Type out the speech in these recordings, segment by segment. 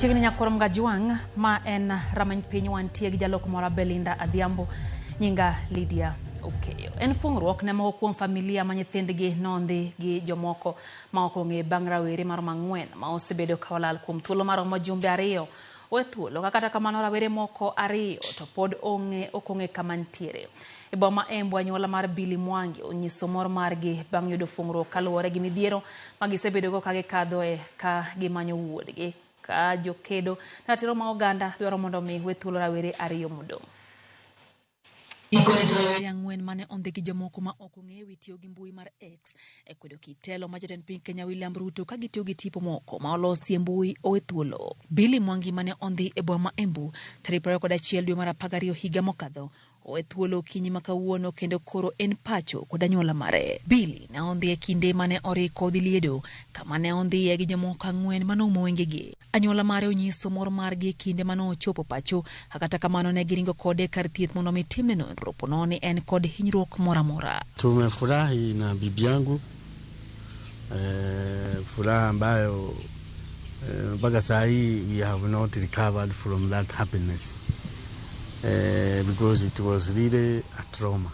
Chiegni nyakorom Gajwang' ma en rameny piny wantie gi jaloko moro Belinda Adhiambo nyinga Lydia Okeyo. En fungruok ne moko kuom familia ma nyithindgi nondhi gi jomoko ma ok ong'e bang' rawere maromo ang'wen ma osebedo ka olal kuom thuolo maromo jumbe ariyo owe thuolo ka kata kamano rawere moko ariyo to pod ong'e ok ong'e kama ntiere. E boma Embu anyuola mar Billy Mwangi onyiso mor margi bang' yudo fungruok kaluwore gi midhiero ma gisebedogo ka gikadhoe ka gimanyo wuodgi ka jokedo ratiro ma oganda dwaro mondo mi we thuolo rawere ariyo modong'. Gikone to rawere ang'wen mane ondhi gi jomoko ma ok ong'e wi tiyo gi mbui mar X e kwedo kit telo ma jatend piny Kenya William Ruto ka gitiyo gi tipo moko ma olosi e mbui owe thuolo. Billy Mwangi mane ondhi e boma ma Embu tarik 21 dwe mar 12 higa mokadho owe thuolo okinyi ma kawuono kendo koro en pacho kod anyuola mare. Billy ne ondhi e kinde mane oriko dhi liedo kama ne ondhiye gi jomoko ang'wen manoumo wengegi. Anyuola mare onyiso mor margi e kinde mane ochopo pacho, kata kamano ne giringo kode e kar thieth mondo mi timne nonro ponono ni en kod hinyruok moro amora. Tumefurahi na bibi yangu furaha ambayo mpaka saa hii we have not recovered from that happiness because it was really a trauma,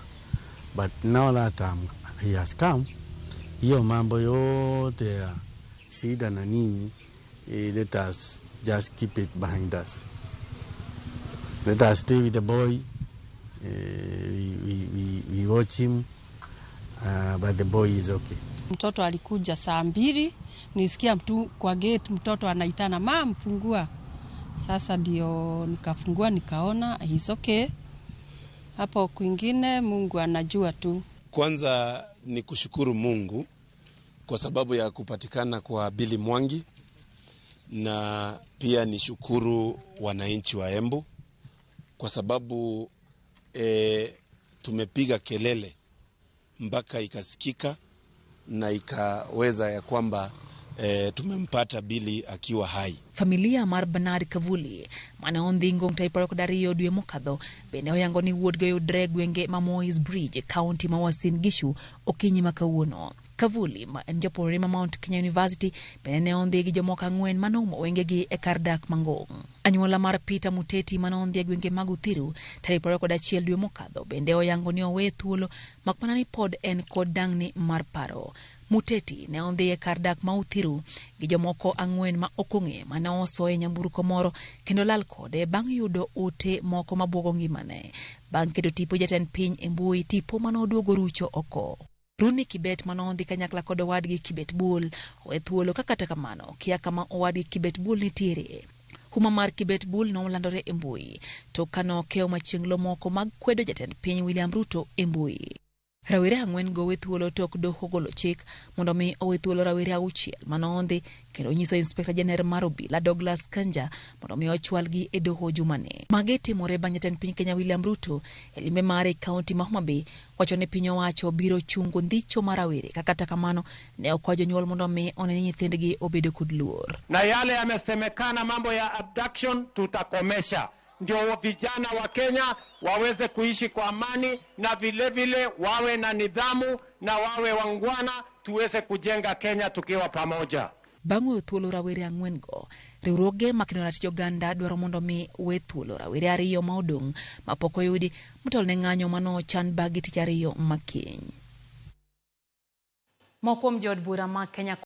but now that he has come, hiyo mambo yote ya shida na nini, let us just keep it behind us. Let us stay with the boy. We watch him, but the boy is okay. Mtoto alikuja saa 2, nisikia mtu kwa gate, mtoto anaitana, "Mum, fungua." Sasa ndio nikafungua nikaona he's okay. Hapo kwingine Mungu anajua tu. Kwanza ni kushukuru Mungu kwa sababu ya kupatikana kwa Billy Mwangi, na pia ni shukuru wananchi wa Embu kwa sababu tumepiga kelele mpaka ikasikika na ikaweza ya kwamba tumempata Billy akiwa hai. Familia mar Bernard Kavuli mane ondhi Ngong tarik 22 dwe mokadho bende oyango ni wuodgi oyudre e gwenge ma Moi's Bridge, kaunti ma Uasin Gishu okinyi ma kawuono. Kavuli ma en japuonjre ma Mount Kenya University bende ne ondhi gi jomoko ang'wen manoumo wengegi e kar dak ma Ngong. Anyuola mar Peter Muteti mane ondhi e gwenge mag Uthiru tarik 21 dwe mokadho bende oyango ni owe thuolo mak mana ni pod en kod dang'ni mar paro. Muteti ne ondhi e kar dak ma Uthiru gi jomoko ang'wen ma ok ong'e mane osoe nyamburko moro kendo lal kode bang' yudo ote moko mabuogo ngimane. Bang' keto tipo jatend piny e mbui, tipo mane oduogo rucho oko. Runi Kibet mane ondhi kanyakla kod owadgi Kibet Bull owe thuolo ka kata kamano kia kama owadgi Kibet Bull nitiere. Huma mar Kibet Bull nolandore e mbui tok kane okewo machienglo moko mag kwedo jatend piny William Ruto e mbui. Rawere ang'wen go owe thuolo tok doho golo chik mondo mi owe thuolo rawere auchiel mane ondhi kendo nyiso Inspector General mar obila Douglas Kanja mondo mi ochwalgi e doho jumani. Magi timore bang' jatend piny Kenya William Ruto e limbe mare e kaunti ma Homa Bay wacho ni piny owacho biro chungo ndicho mar rawere ka kata kamano ne okwayo jonyuol mondo mi one ni nyithindgi obedo kod luor. Na yale yamesemekana mambo ya abduction tutakomesha, ndio vijana wa Kenya waweze kuishi kwa amani na vile vile wawe na nidhamu na wawe wangwana, tuweze kujenga Kenya tukiwa pamoja. Bang' weyo thuolo rawere ang'wen go, riwruoge makedo ratich oganda dwaro mondo mi we thuolo rawere ariyo ma odong' mapok oyudi motelo ne ng'anyo manochan bang'e tich ariyo makiny. Moko kuom jood bura ma Kenya